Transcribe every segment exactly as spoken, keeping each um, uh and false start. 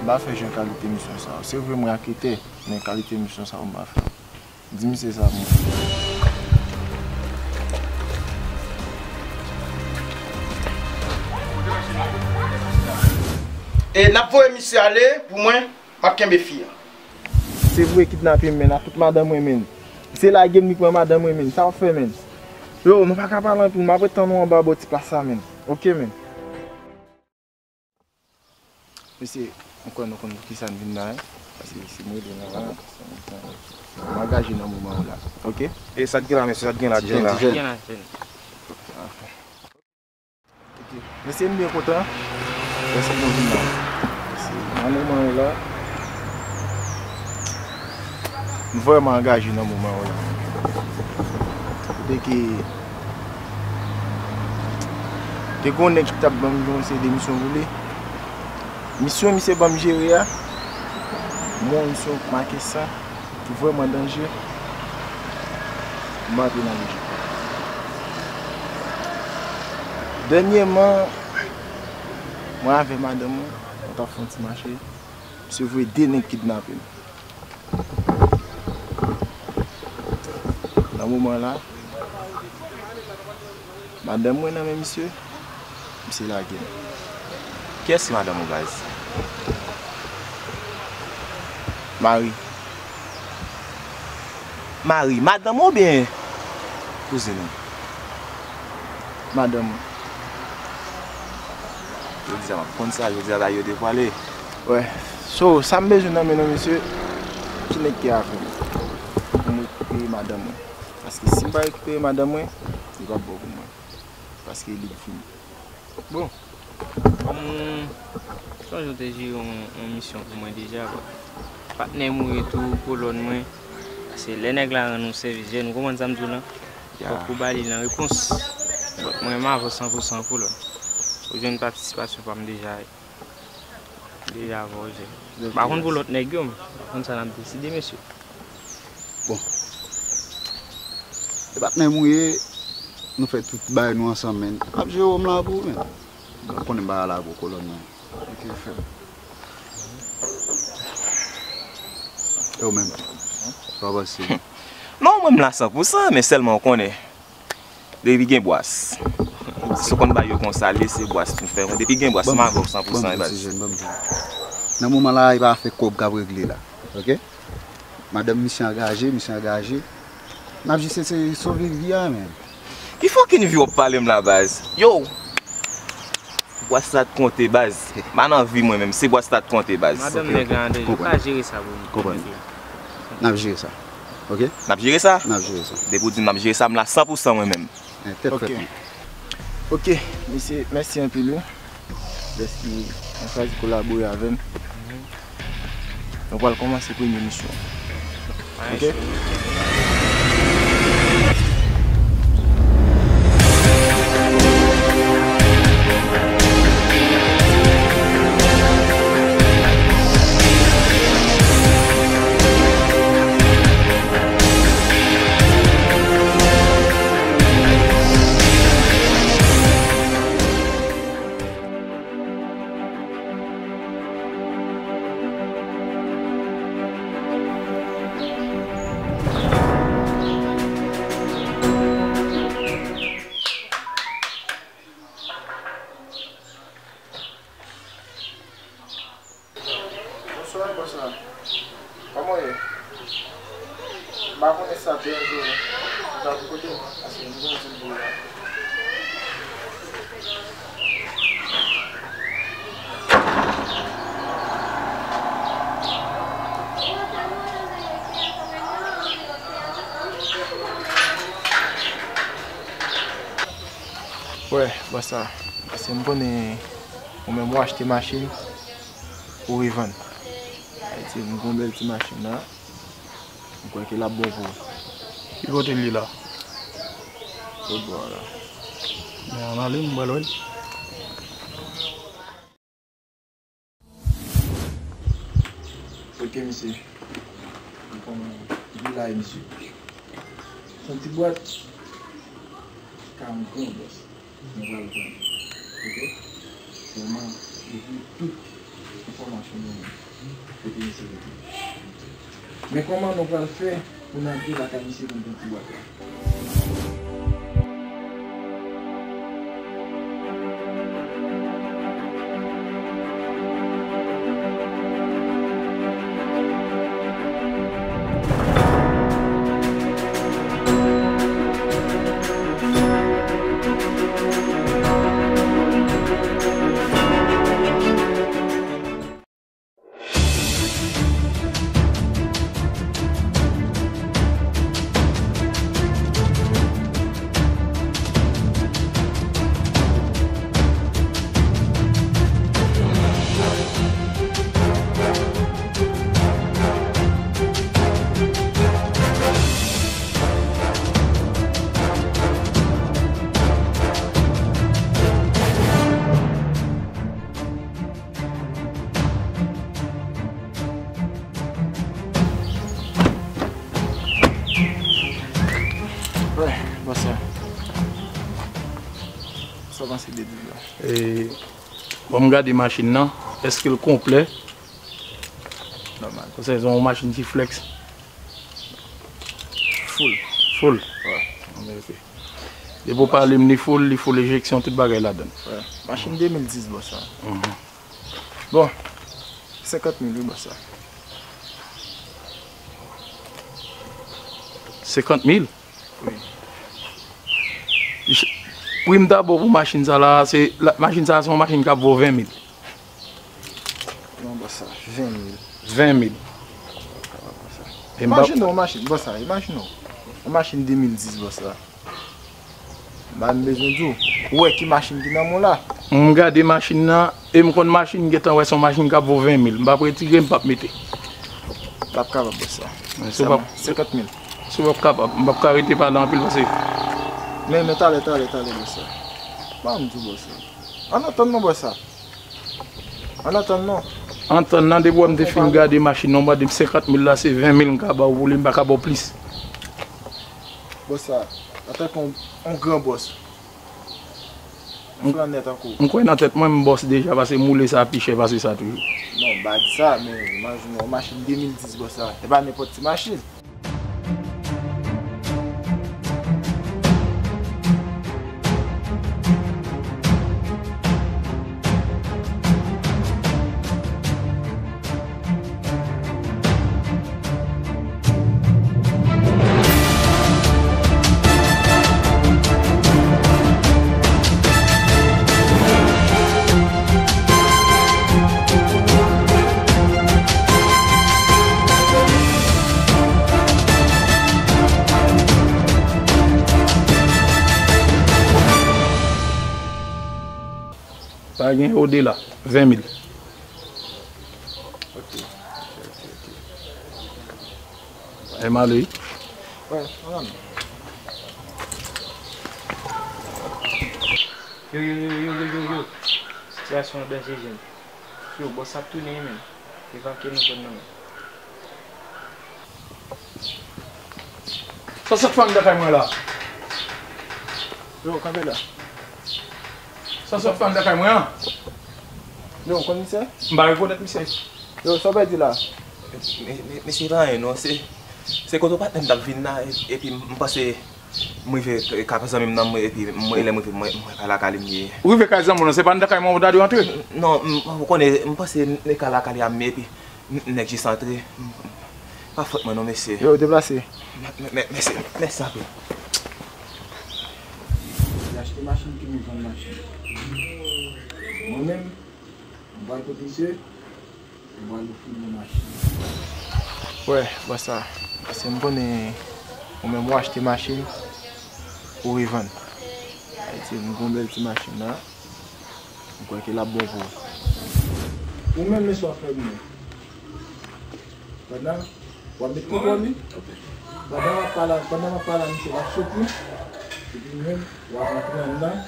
M pa fè jan kalite misyon sa yo. Se vre m raketè, men kalite misyon sa yo m pa fè. Di misye sa pou mwen. E n ap voye misye ale pou mwen, m ap kenbe fi a. Se vre kidnape m, men ak tout madanm mwen, men. Se lage m li pran madanm mwen, men. Sa w ap fè, men? Yo, nou pa ka pale anpil, m ap ret tann ou anba bò ti plas sa, men. Oke, men. Mesye, m kwè nou konn poukisa n vin la, wi. Paske si m rele nan la, m angaje nan moman w la. Oke? E sa t gen la, mesye, sa t gen la, t gen la. Gen la, gen la. Oke. Mesye, m byen kontan. Paske nou vin la. Mesye, nan moman w la, m vrèman angaje nan moman w la. Kote ke te gon nèg ki t ap ban m yon seri de misyon pou li. Misyon misye ban m jere a, m wè yon misyon k make san, ki vrèman danje, m antre nan lojik la. Dènyèman, mwen avè madanm mwen, nou t ap fè yon ti mache, misye voye de nèg kidnape m. Nan moman la, madanm mwen nan men misye, misye lage m. Kiyès ki madanm ou, baz? Mari. Mari, madanm ou oubyen kouzin ou? Madanm mwen. Jodi a m ap konn sa, jodi a bagay yo devwale. Wè. So, sa m bezwen nan men nou, mesye, ki nèg ki avè m pou m rekipere madanm mwen. Paske si m pa rekipere madanm mwen, li p ap bon pou mwen. Paske li k vini. Bon, kòm ou sonje w te jere yon, yon misyon pou mwen deja, bon. Patnè m ou ye tou, kolòn mwen. Paske lè nèg la rann ou sèvis, jèn, ou konprann sa m di w lan? Fòk ou ba li nan repons. Donk, mwen, m avè w san pou san, kolòn. Ou jwenn patisipasyon pa m deja, wi. Deja avè w, jèn. M pa konn pou lòt nèg yo, m pa konn sa n ap deside, mesye. Bon. Se patnè m ou ye, nou fè tout bagay nou ansanm, men. M ap jere w, m la pou ou, men. Ou konnen m pa la pou kolòn mwen. Ok, frè m. E ou menm? Sa w panse? Non, mwen m la san pou san, men sèlman w konnen. Depi gen bwas. Si w konn bay yo konsa, lese bwas nou fè. Depi gen bwas, m avè w san pou san, baz. Nan moman la, e pa afè kòb k ap regle la. Ok? Madanm misye angaje, misye angaje. N ap jis eseye sove vi a, men. Ki fucking vi w ap pale m la, baz? Yo! Bwas la t konte, baz. M pa nan vi mwen menm, se bwas la t konte, baz. Madanm nèg la an danje, ou ka jere sa pou nou. Konprann. N ap jere sa. Ok? N ap jere sa? N ap jere sa. Depi w di m n ap jere sa, m la san pou san mwen menm. Eh, tèt frèt mwen. Ok, mesye, mèsi anpil, wi. Dèske nou chwazi kolabore avè m. Nou pral kòmanse premye misyon. Ok? Bonswa, bonswa. Kòman w ye? M pa konnen si sa deranje w. Ou ka vin kote m, paske m gen yon dil pou ou la. Wè, bòs la, paske m konnen ou menm ou achte machin, ou revann. Sa vle di, m gen yon bèl ti machin la. M kwè ke l ap bon pou ou. Ki kote l ye la? Lòt bò a la. Men ann ale, m pral wè l. Ok, mesye. M konnen ki la e, mesye. Se yon ti bwat. Karant gran, bòs. Nou pral pran. Ok? Sèlman, epi tout Enfòmasyon nou menm. Kote misye rete. Men kòman nou pral fè pou n antre lakay misye pou n pran ti bwat la? Wè, bòs la. Sa w panse de deal la? E, bon, m gade machin nan, èske l konplè? Nòmal. Paske se yon machin ki flex. Full. Full? Wè. An verite. Depi w pale m li full, li full ejeksyon, tout bagay ladan l. Wè. Machin de mil dis, bòs la. Mhm. Bon, senkant mil wi, bòs la. Senkant mil? Wi. Pri m ta ba w pou machin sa la, se, la, machin sa se yon machin k ap vo ven mil. Non, bòs la, ven mil. Ven mil. E m pa... Imajine yon machin, bòs la, imajine yon, yon machin de mil dis, bòs la. M pa menm bezwen di w. Ou wè ki machin ki nan men w la. M gade machin nan, e m konn machin, m gentan wè se yon machin k ap vo ven mil. M p ap retire, m p ap mete. P ap kapab, bòs la. Men si w p ap... Senkant mil. Si w p ap kapab, m p ap ka rete pale anpil paske... Men, men, talè, talè, talè, bòs la. Ban m di w, bòs la. Ann antann non, bòs la. Ann antann non. Antann nan, depi w wè m te fin gade machin nan, w mande m senkant mil la, se ven mil m ka ba w pou li, m pa ka ba w plis. Bòs sa, antanke yon, yon gran bòs, yon flannè tankou w. M kwè nan tèt mwen, m bòs deja, paske m woule sa pi chè pase sa toujou. Non, m pa di sa, men imajine yon machin de mil dis, bòs sa. E pa nenpòt ti machin. Pa gen odela, ven mil. Ok, ok, ok, ok. E m ale wi. Wè, ann. Yo, yo, yo, yo, yo, yo, yo. Sitiyasyon an danje, jèn. Yo, bòs ap tounen wi, menm. Evakye nou zòn nan, menm. Sa sot fè anndan kay mwen la? Yo, kanpe la. Sa sot fè anndan kay mwen an? Yo, w konn misye? M pa rekonèt misye. Yo, sa w pèdi la? Me-, me-, mesye pa anyen non, se, se kote patnè m t ap vin la, e-, epi m panse m rive k-, kay zanmi m nan, mwen, epi mwen, lè m rive, mwen, mwen kay lakay li m ye. Ou rive kay zanmi w nan, se pa anndan kay mwen ou ta dwe antre? Non, m, ou konnen, m panse m kay lakay li a m ye, epi N-, nèg jis antre. Pa fòt mwen non, mesye. Yo, deplase. Mè-, mè-, mè-, mèsi, mèsi anpil. Li achte machin, ki moun vann machin. Mwen menm, m pral kot misye, m pral ofri l yon machin. Wè, bòs la. Paske m konnen ou menm ou achte machin, ou revann. Sa vle di, m gon bèl ti machin la. M kwè ke l ap bon pou ou. Ou menm, men sa w ap fè pou mwen. Pandan w ap met koup nan li, pandan m ap pale, pandan m ap pale a misye, l ap soti. Epi ou menm, w ap antre anndan,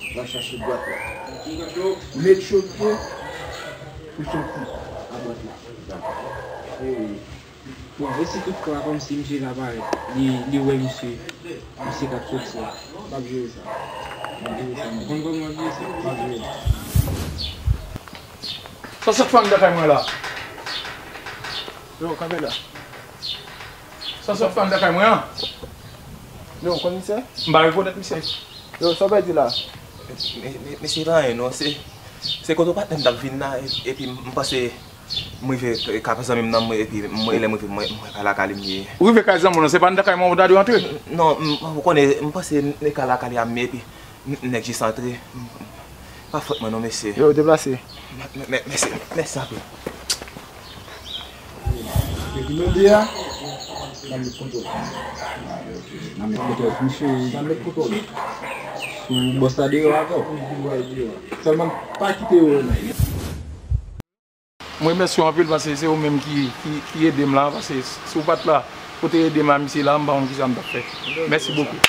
w al chache bwat la. Make sure ke ou soti a bwat la. Dakò. E, bon, e si toutfwa kòmsi misye la parèt, li, li wè misye, misye k ap soti a? M ap jere sa. M ap jere sa, mwen. Ou konn kòman w ap jere sa? M ap jere. Sa sot fè anndan kay mwen la? Yo, kanpe la. Sa sot fè anndan kay mwen an? Yo, w konn misye? M pa rekonèt misye. Yo, sa w pèdi la? Mesye, pa anyen non, se, se kote patnè m t ap vin la, e- epi m panse m rive kay zanmi m nan, mwen, epi mwen, lè m rive, mwen, mwen pa lakay li m ye. Ou rive kay zanmi w nan, se pa anndan kay mwen w ta dwe antre? Non, m- ou konnen, m panse m te ka lakay li a, men epi N- nèg jis antre. M- m- Pa fòt mwen non, mesye. Yo, deplase. Mè- mè- mè- Mèsi, mèsi anpil. Depi nou de a, n ap met kontwòl. N ap met kontwòl, mesye. N ap met kontwòl. Si bòs la deyò avè w, sèlman pa kite yo. Mwen remèsye w anpil, paske se ou menm ki, ki, ki ede m la, paske si w pa t la pou te ede m a misye la, m pa konn kisa m t ap fè. Mèsi bokou.